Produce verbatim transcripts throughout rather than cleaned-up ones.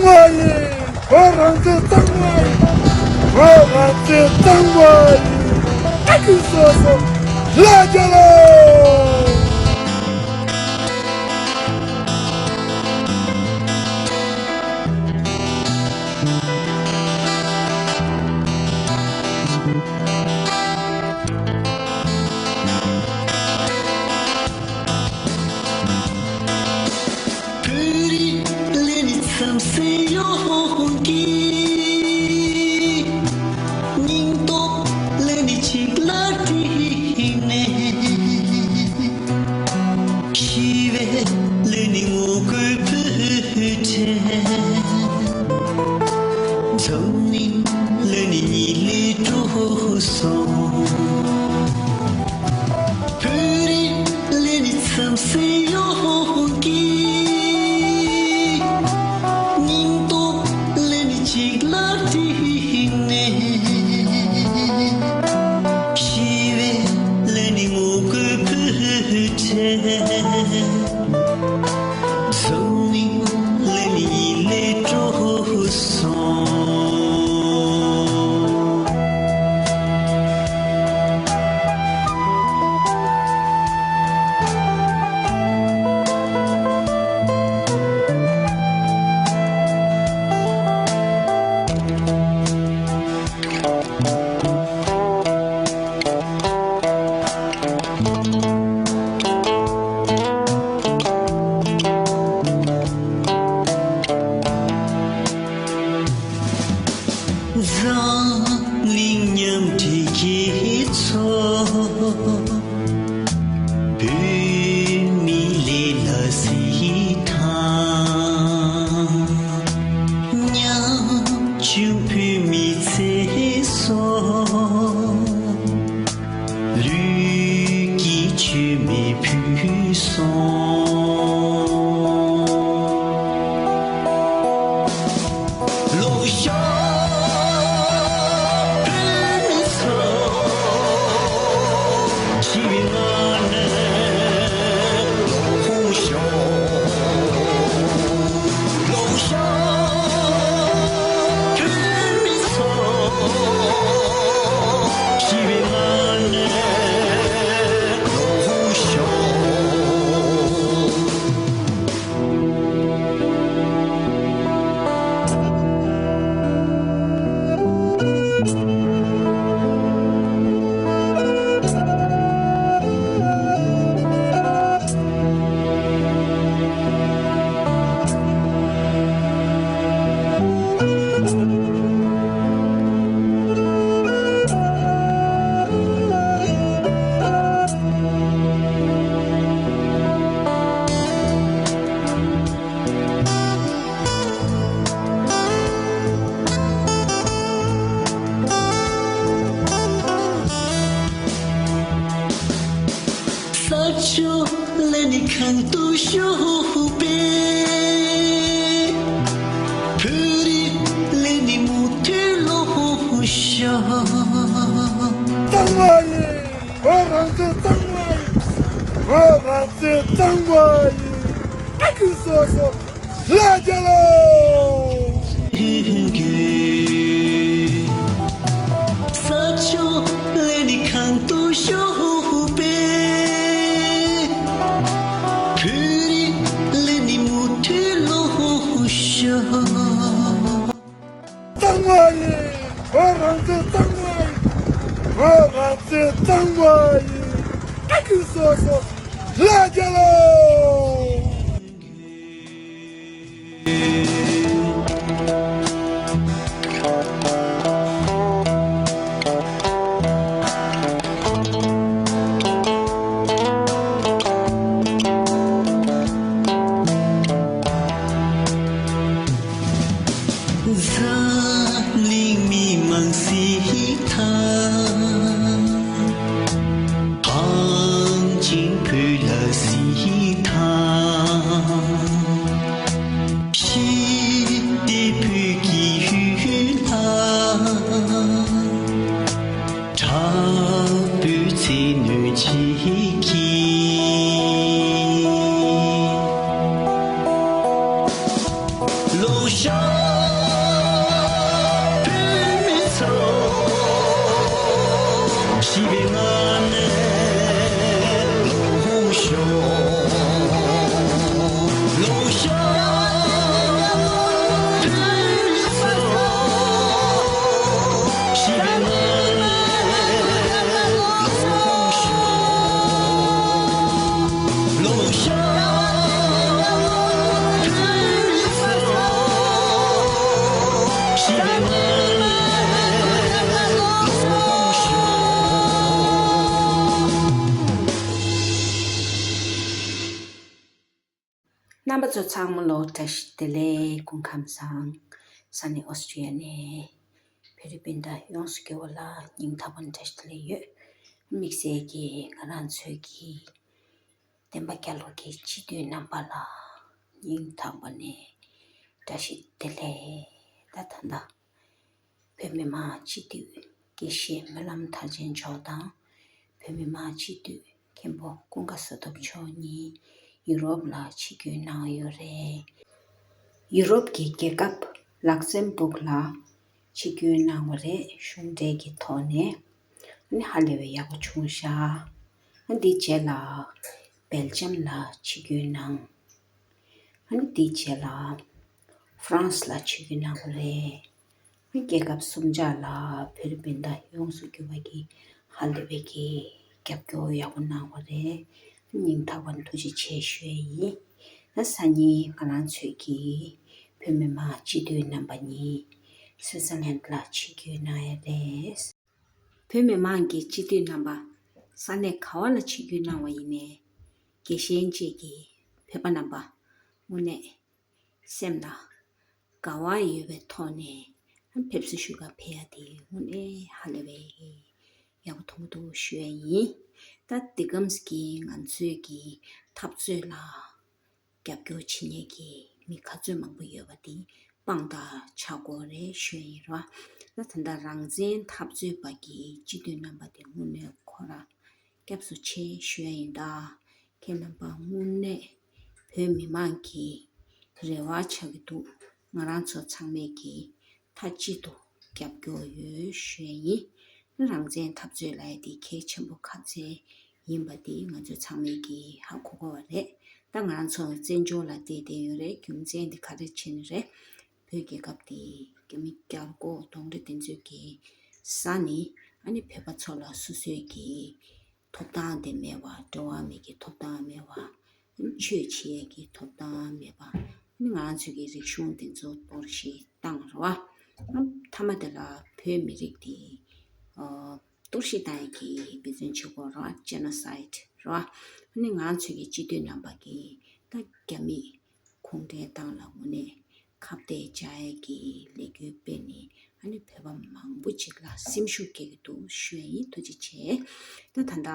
གཙང་མ་ཡིན། བོད་རང་བཙན་གཙང་མ་ཡིན། བོད་རང་བཙན་གཙང་མ་ཡིན། ཨ་ཁུ་སོ་སོ་ལ་རྒྱལ་ལོ། བོད་རིགས་ལས་ནི་འཚམས་སེ་ཡོང་གི། སྙིང་སྟོབས་ལས་ནི་གཅིག་ལ་བསྒྲིལ་ནས། ཞི་བའི་ལས་ནི་ངོ་རྒོལ་བོད་དོན། འཛམ་གླིང་ལས་ནི་ཉིད་ལས་འགྲོ་སོང་། བོད་རིགས་ལས་ནི་འཚམས་སེ་ཡོང་གི། སྙིང་སྟོབས་ལས་ནི་གཅིག་ལ་བསྒྲིལ་ནས། ཞི་བའི་ལས་ནི་ངོ་རྒོལ་བོད་དོན། འཛམ་གླིང་ལས་ནི་ཉིད་ལས་འགྲོ་སོང་། འཛམ་གླིང་མཉམ་འབྲེལ་རྒྱལ་ཚོགས། བོད་མི་ལས་ལ་སྲིད་དང་། ཉམ་ཆུང་བོད་མི་ཚེ་སྲོག། ལུས་ཀྱི་མཆོད་མེ་ཕུལ་སོང་། ལོ་ཤ་བོད་མི་ཚོ། ཞི་བའི་ངང་ནས་ལོ་ཤ། ལོ་ཤ་བོད་མི་ཚོ། ཞི་བའི་ངང་ནས་ལོ་ཤ། ས་ཕྱོགས་ལས་ནི་གང་དུ་བཞུགས་པའི། བོད་རིགས་ལས་ནི་མུ་མཐུད་ལོ་ཤ། གཙང་མ་ཡིན། བོད་རང་བཙན་གཙང་མ་ཡིན། བོད་རང་བཙན་གཙང་མ་ཡིན། ཨ་ཁུ་སོ་སོ་ལ་རྒྱལ་ལོ། ས་ཕྱོགས་ལས་ནི་གང་དུ་བཞུགས་པའི། བོད་རིགས་ལས་ནི་མུ་མཐུད་ལོ་ཤ། གཙང་མ་ཡིན། བོད་རང་བཙན་གཙང་མ་ཡིན། བོད་རང་བཙན་གཙང་མ་ཡིན། ཨ་ཁུ་སོ་སོ་ལ་རྒྱལ་ལོ། འཛམ་གླིང་མི་མང་སྲིད་དང་། གངས་ཅན་བོད་ལ་སྲིད་ རྣམ་པ་ཚོ་ཚང་མ་ལོ་བཀྲ་ཤིས་བདེ་ལེགས། སྐུ་ཁམས་བཟང་། ས་གནས་ཨོ་སི་ཀྲི་ཡ་ནས་བོད་རིགས་སྤུན་ཟླ་ཡོངས་སུ་གྱུར་པ་ལ་སྙིང་ཐག་པ་ནས་བཀྲ་ཤིས་བདེ་ལེགས་ཡོད། དམིགས་བསལ་གྱིས་ང་རང་ཚོའི་གི་བསྟན་པ་རྒྱ་ལོ་གི་སྤྱི་འཐུས་རྣམ་པ་ལ་སྙིང་ཐག་པ་ནས་བཀྲ་ཤིས་བདེ་ལེགས། ད་ད་ལྟ་བོད་མི་མང་སྤྱི་འཐུས་དགེ་བཤེས་སྨོན་ལམ་མཐར་ཕྱིན་མཆོག་དང་། བོད་མི་མང་སྤྱི་འཐུས་མཁན་པོ་ཀུན་དགའ་བཟོ་ཐུབ་མཆོག་གཉིས་ཡུ་རོབ་ལ་ཆིབས་བསྒྱུར་གནང་ཡོད་རེད། ཡུ་རོབ་ཀྱི་རྒྱལ་ཁབ་ལག་སེམ་སྦུག་ལ་ཆིབས་བསྒྱུར་གནང་བ་རེད། གཞུང་འབྲེལ་གྱི་ཐོག་ནས་ཨ་ནི་ཧ་ལས་པའི་ཡག་པོ་བྱུང་ཤག་ཨ་འདིའི་རྗེས་ལ་སྦེལ་ཇམ་ལ་ཆིབས་བསྒྱུར་གནང་། ཨ་ནི་དེའི་རྗེས་ལ་ཧྥ་རན་སི་ལ་ཆིབས་བསྒྱུར་གནང་བ་རེད། ཨ་རྒྱལ་ཁབ་གསུམ་ཆ་ལ་བོད་རིགས་སྤུན་ཟླ་ཡོངས་སུ་གྱུར་པ་གིས་ཧ་ལས་པའི་གི་རྒྱབ་སྐྱོར་ཡག་པོ་གནང་བ་རེད། སྙིང་ཐག་པ་ནས་ཐུགས་རྗེ་ཆེ་ཞུ་ཡས་ཡིན། ཨ་སང་ཉིན་ང་རང་ཚོའི་གི་བོད་མི་མང་སྤྱི་འཐུས་རྣམ་པ་གཉིས་སུའི་ཙར་ལན་ལ་ཆིབས་བསྒྱུར་གནང་ཡས་རེད། བོད་མི་མང་གི་སྤྱི་འཐུས་རྣམ་པ་ས་གནས་ག་བ་ལ་ཆིབས་བསྒྱུར་གནང་བ་ཡིན་ནའི་དགེ་བཤེས་བཅས་ཀྱི་བོད་པ་རྣམ་པ་དངོས་གནས་སེམས་ལ་དགའ་བ་ཡོད་པའི་ཐོག་ནས་ཕེབས་བསུ་ཞུ་ག་ཕེབས་ཡ་དེ་དངོས་གནས་ཧ་ལས་པའི་ཡག་པོ་མཐོང་གི་འདུག་ཞུ་ཡ་ཡིན། ད་འདི་གམ་གྱི་ང་ཚོའི་གི་འཐབ་རྩོད་ལ་རྒྱབ་སྐྱོར་བྱེད་མཁན་གྱི་མི་ག་ཚོད་མང་པོ་ཡོད་པ་དེ་དཔང་རྟགས་ཆགས་ཀྱི་ཡོད་རེད་ཞུ་ཡ་ཡིན་རོ། ད་ད་ལྟ་རང་བཙན་འཐབ་རྩོད་པ་གི་སྤྱི་འཐུས་རྣམ་པ་དེ་དངོས་གནས་ཁོ་ར་སྐྱབས་སུ་མཆི་ཞུ་ཡ་ཡིན། ད་ཁྱེད་རྣམ་པ་དངོས་གནས་བོད་མི་མང་གི་རེ་བ་ཆགས་ཀྱི་འདུག་ང་རང་ཚོ་ཚང་མས་ཀྱི་མཐའ་གཅིག་ཏུ་རྒྱབ་སྐྱོར་ཡོད་ཞུ་ཡ་ཡིན། རང་བཙན་འཐབ་རྩོད་ལབ་ཡ་དེ་གལ་ཆེན་པོ་ག་ཚད་ཡིན་པ་དེ་ང་ཚོ་ཚང་མས་ཀྱི་ཧ་གོ་གོ་བ་རེད། ད་ང་རང་ཚོ་བཙན་བྱོལ་ལ་བསྡད་བསྡད་ཡོད་རེད། རྒྱུ་མཚན་དེ་ག་རེ་བྱས་ནས་རེད། བོད་རྒྱལ་ཁབ་དེ་རྒྱ་མི་རྒྱལ་སྒོ་གདོན་འདྲེ་དེ་ཚོས་ཀྱི་ས་ནས་ཨ་ནི་བོད་པ་ཚོ་ལ་སོ་སོའི་གི་ཐོབ་ཐང་དེ་མེད་པ། འགྲོ་བ་མི་གི་ཐོབ་ཐང་མེད་པ། ཆོས་བྱེད་ཡས་ཀྱི་ཐོབ་ཐང་མེད་པ། ང་རང་ཚོའི་གི་རིག་གཞུང་དེ་ཚོ་གཏོར་བཤིག་བཏང་རེད་བ། མཐའ་མ་དེ་ལ་བོད་མི་རིགས་དེ་གཏོར་བཤིག་བཏང་ཡས་ཀྱི་འབད་བརྩོན་བྱེད་དགོས་རེད་བ། ཇེ་ནོ་སའིཌ་རེད་བ། ང་རང་ཚོའི་གི་སྤྱི་འཐུས་རྣམ་པ་གིས་ད་རྒྱ་མི་གུང་ཁྲན་ཏང་ལ་དངོས་གནས་ཁ་གཏད་བཅག་ཡས་ཀྱི་ལས་འགུལ་སྤེལ་ནས་ཨ་ནི་བོད་པ་མང་པོ་ཅིག་ལ་སེམས་ཤུགས་སྐྱེ་གི་འདུག་ཞུ་ཡ་ཡིན། ཐུགས་རྗེ་ཆེ། ད་ད་ལྟ་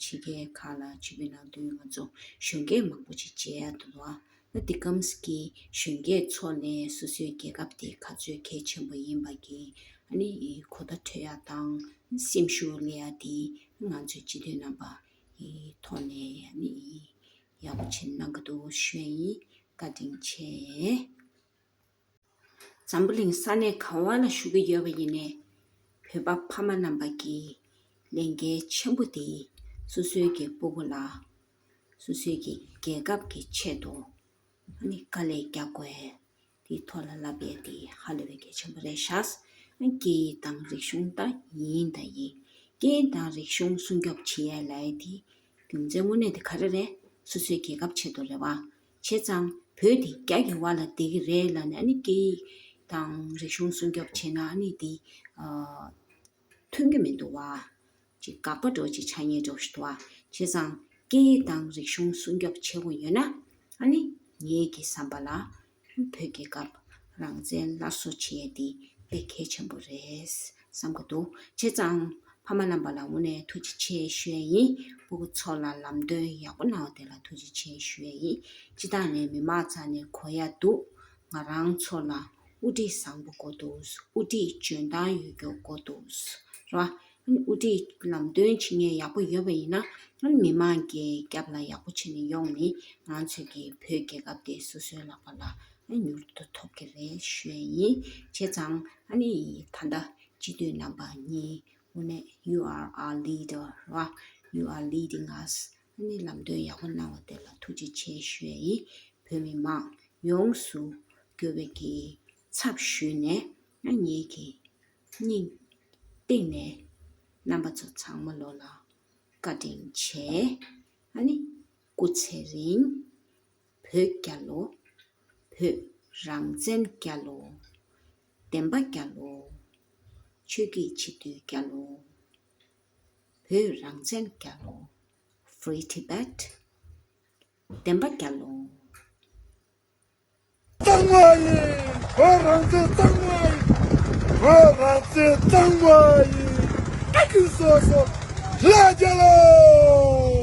ཕྱི་རྒྱལ་ཁག་ལ་ཆིབས་བསྒྱུར་གནང་དུས་ང་ཚོ་གཞོན་སྐྱེས་མང་པོ་ཅིག་མཇལ་ཡ་འདུག་བ། ད་འདི་གམ་གྱི་གཞོན་སྐྱེས་ཚོ་ནས་སོ་སོའི་རྒྱལ་ཁབ་དེ་ག་ཚོད་གལ་ཆེན་པོ་ཡིན་པ་གི་ཨ་ནི་གོ་བརྡ་འཕྲོད་ཡ་དང་སེམས་ཤུགས་སླེབས་ཡ་དེ་ང་ཚོའི་སྤྱི་འཐུས་རྣམ་པ་ཐོག་ནས་ཨ་ནི་ཡག་པོ་བྱེད་གནང་གི་འདུག་ཞུ་ཡ་ཡིན། བཀའ་དྲིན་ཆེ། འཛམ་བུ་གླིང་ས་གནས་ག་བ་ལ་བཞུགས་ཀྱི་ཡོད་པ་ཡིན་ནའི་བོད་པ་ཕ་མ་རྣམ་པ་གི་ལས་འགན་ཆེན་པོ་དེ་སོ་སོའི་གི་སྤུ་གུ་ལ་སོ་སོའི་གི་རྒྱལ་ཁབ་ཀྱི་ཆེད་དུ་ཨ་ནི་དཀའ་ལས་རྒྱག་དགོས་དེའི་ཐོག་ལ་ལབ་ཡས་དེ་ཧ་ལས་པའི་གལ་ཆེན་པོ་རེད་ཤག་སྐད་ཡིག་དང་རིག་གཞུང་ད་ཡིན་ད་ཡིན། སྐད་ཡིག་དང་རིག་གཞུང་སྲུང་སྐྱོབ་བྱེད་ཡས་ལབ་ཡས་དེ་རྒྱུ་མཚན་དངོས་གནས་དེ་ག་རེ་རེད། སོ་སོའི་རྒྱལ་ཁབ་ཆེད་དུ་རེད་བ། བྱས་ཙང་བོད་དེ་རྒྱ་གི་བར་ལ་བསྡད་ཀྱི་རེད་ལབ་ནས་ཨ་ནི་སྐད་ཡིག་དང་རིག་གཞུང་སྲུང་སྐྱོབ་བྱས་ན་ཨ་ནི་དེ་ཨ་མཐུན་གྱི་མི་འདུག་བ། ཅིག་དགག་པ་འདྲ་བོ་ཅིག་ཆགས་ཉེན་འདྲ་བོ་ཞིག་འདུག་བ། བྱས་ཙང་སྐད་ཡིག་དང་རིག་གཞུང་སྲུང་སྐྱོབ་བྱེད་དགོས་ཡོད་ན་ཨ་ནི་ངེད་ཀྱི་བསམ་པ་ལ་བོད་རྒྱལ་ཁབ་རང་བཙན་སླར་གསོ་བྱེད་ཡས་དེ་དཔེ་གལ་ཆེན་པོ་རེད་བསམ་གྱི་འདུག་བྱས་ཙང་ཕ་མ་རྣམ་པ་ལ་དངོས་གནས་ཐུགས་རྗེ་ཆེ་ཞུ་ཡས་ཡིན། སྤུ་གུ་ཚོ་ལ་ལམ་སྟོན་ཡག་པོ་གནང་བ་དེ་ལ་ཐུགས་རྗེ་ཆེ་ཞུ་ཡས་ཡིན། སྤྱི་བཏང་ནས་མི་མང་རྩ་ནས་གོ་ཡ་འདུག་ང་རང་ཚོ་ལ་དབུ་ཁྲིད་བཟང་པོ་དགོས་འདུག་དབུ་ཁྲིད་འཇོན་ཐང་ཡོད་རྒྱུ་དགོས་འདུག་ར། དབུ་ཁྲིད་ལམ་སྟོན་བྱེད་མཁན་ཡག་པོ་ཡོད་པ་ཡིན་ན་མི་མང་གི་རྒྱབ་ལ་ཡག་པོ་བྱས་ནས་ཡོང་ནས་ང་ཚོ་གི་བོད་རྒྱལ་ཁབ་དེ་སོ་སོའི་ལག་པ་ལ་ ཨ་མྱུར་དུ་ཐོབ་ཀྱི་རེད་ཞུ་ཡ་ཡིན། བྱས་ཙང་ཨ་ནི་ད་ལྟ་སྤྱི་འཐུས་རྣམ་པ་གཉིས་དངོས་གནས་you are our leader ར། You are leading us. ཨ་ནི་ལམ་སྟོན་ཡག་པོ་གནང་བ་དེ་ལ་ཐུགས་རྗེ་ཆེ་ཞུ་ཡ་ཡིན། བོད་མི་མང་ཡོངས་སུ་དགོས་པའི་གི་ཚབ་ཞུས་ནས་ཨ་ངེད་ཀྱི་སྙིང་གཏིང་ནས་རྣམ་པ་ཚོ་ཚང་མ་ལོ་ལ་བཀའ་དྲིན་ཆེ། ཨ་ནི་སྐུ་ཚེ་རིང་། བོད་རྒྱལ་ལོ། བོད་རང་བཙན་རྒྱལ་ལོ། བདེན་པ་རྒྱལ་ལོ། ཆོས་བརྒྱུད་སྤྱི་འཐུས་རྒྱལ་ལོ། བོད་རང་བཙན་རྒྱལ་ལོ། Free Tibet. བདེན་པ་རྒྱལ་ལོ། གཙང་མ་ཡིན། བོད་རང་བཙན་གཙང་མ་ཡིན། བོད་རང་བཙན་གཙང་མ་ཡིན། ཀ་ཀི་སོ་སོ་ལ་རྒྱལ་ལོ།